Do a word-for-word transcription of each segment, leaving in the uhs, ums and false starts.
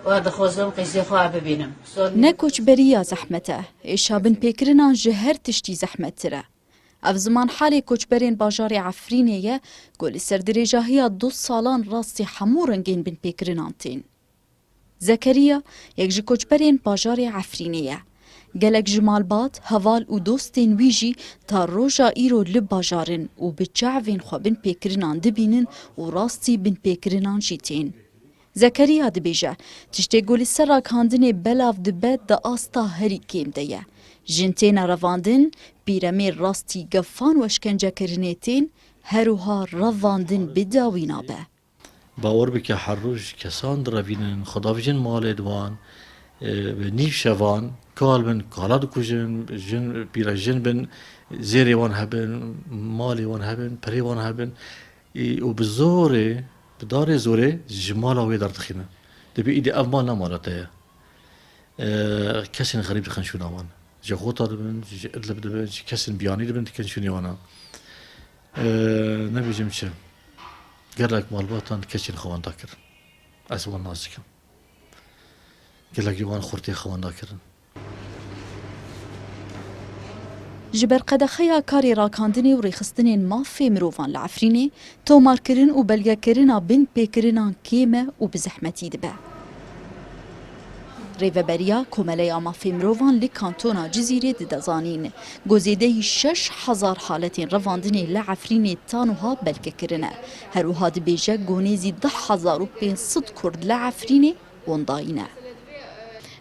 Wa dixwazim qîzê xwe bibînim. Son Ne koçberiya zehmet e, êşa binpêkirinan ji her tiştî zehmettir e. Ev ziman halê koçberên bajarê Efrînê ye, ku li ser dirêjahiya du salan rastî hemû rengên binpêkirinan tên. Zekeriya, yek ji koçberên bajarê Efrînê ye. Gelek ji malbat, heval û dostên wî jî ta roja îro li bajar in û bi çavên xwe binpêkirinan dibînin û rastî binpêkirinan jî tên. Zekeriya dibêje, tiştê ku li ser ragihandinê belav dibe di asta herî kêm de ye. Jin têne revandin, pîremêr rastî gefan û eşkencekirinê tên, her wiha revandin bi dawî nabe. Bawer bike, her roj kesan direvînin, xwe davêjin malê di wan, e, bi nîv şevan, kal bin, kala dikujin, jin, pîre jin bin, zêrê wan hebin, malê wan hebin, pirê wan hebin, e, û bi zorê, bi darê zorê ji mala wê derdixînin. Dibê îdî ev mal ne mala te ye. E, kesên xerîb dixin şûna wan. Ji Xota dibin, ji Idlib dibin, ji kesên biyanî dibin dikin şûnê wana. E, nebêjim çi. Gelek malbatan kesên xwe wenda kirin. Ez wan nas dikim. Gelek ji wan xurtê xwe wenda kirin. Ji ber qedexeya karê ragihandinê û rêxistinên mafê mirovan li Efrînê, tomarkirin û belgekirina binpêkirinan kêm e û bi zehmetî dibe. Rêveberiya Komeleya Mafê Mirovan li Kantona Cizîrê dide zanîn, ku zêdeyî şeş hezar haletên revandinê li Efrînê ta niha belge kirine. Her wiha dibêje ku nêzî deh hezar û pênc sed Kurd li Efrînê wendayî ne.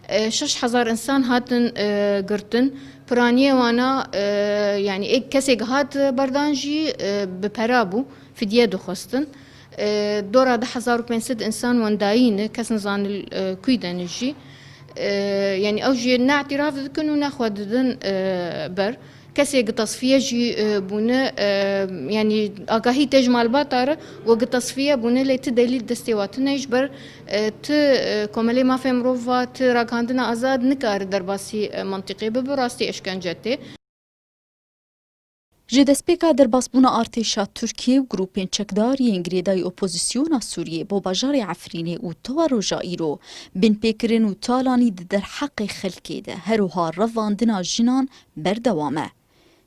E, şeş hezar însan hatin, e, girtin. Piraniyê wana, e, yanî ê kesêk hat berdan jî, e, bi pera bû, fidye dixwestin. E, dora du hezar û pênc sed însan wendayî ne, kes nizanî, e, kûy de ne jî. E, yanî ew jî ne îtîraf dikin û ne xwe didin, e, ber. Kesê gi tesfiye jî, e, bûne, e, yanî agahî tê ji malbata re û gi tesfiye bûne, lê ti delîl destê we tune ji ber, e, ti, e, Komelê Mafê Mirova, ti ragihandina azad nikare derbasî, e, mentiqê bibe, rastî eşkence tê. Ji destpêka derbasbûna artêşa Tirkiyê û grûpên çekdar yên girêdayî opozisyona Sûriyê bo bajarê Efrînê û ta roja îro, binpêkirin û talanî di derheqê xelkê de, her wiha revandina jinan berdewam e.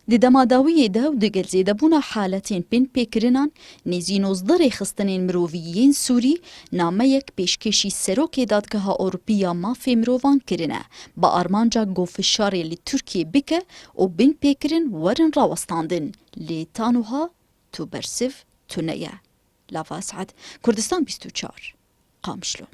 Di dema dawiyê de û digel zêdebûna haletên binpêkirinan, nêzî nozdeh rêxistinên mirovî yên Sûrî nameyek pêşkêşî serokê Dadgeha Ewropî ya Mafê Mirovan kirine, bi armanca ku fişarê li Tirkiyê bike û binpêkirin werin rawestandin, lê ta niha tu bersiv tune ye. Lava Esad, Kurdistan bîst û çar, Qamişlo.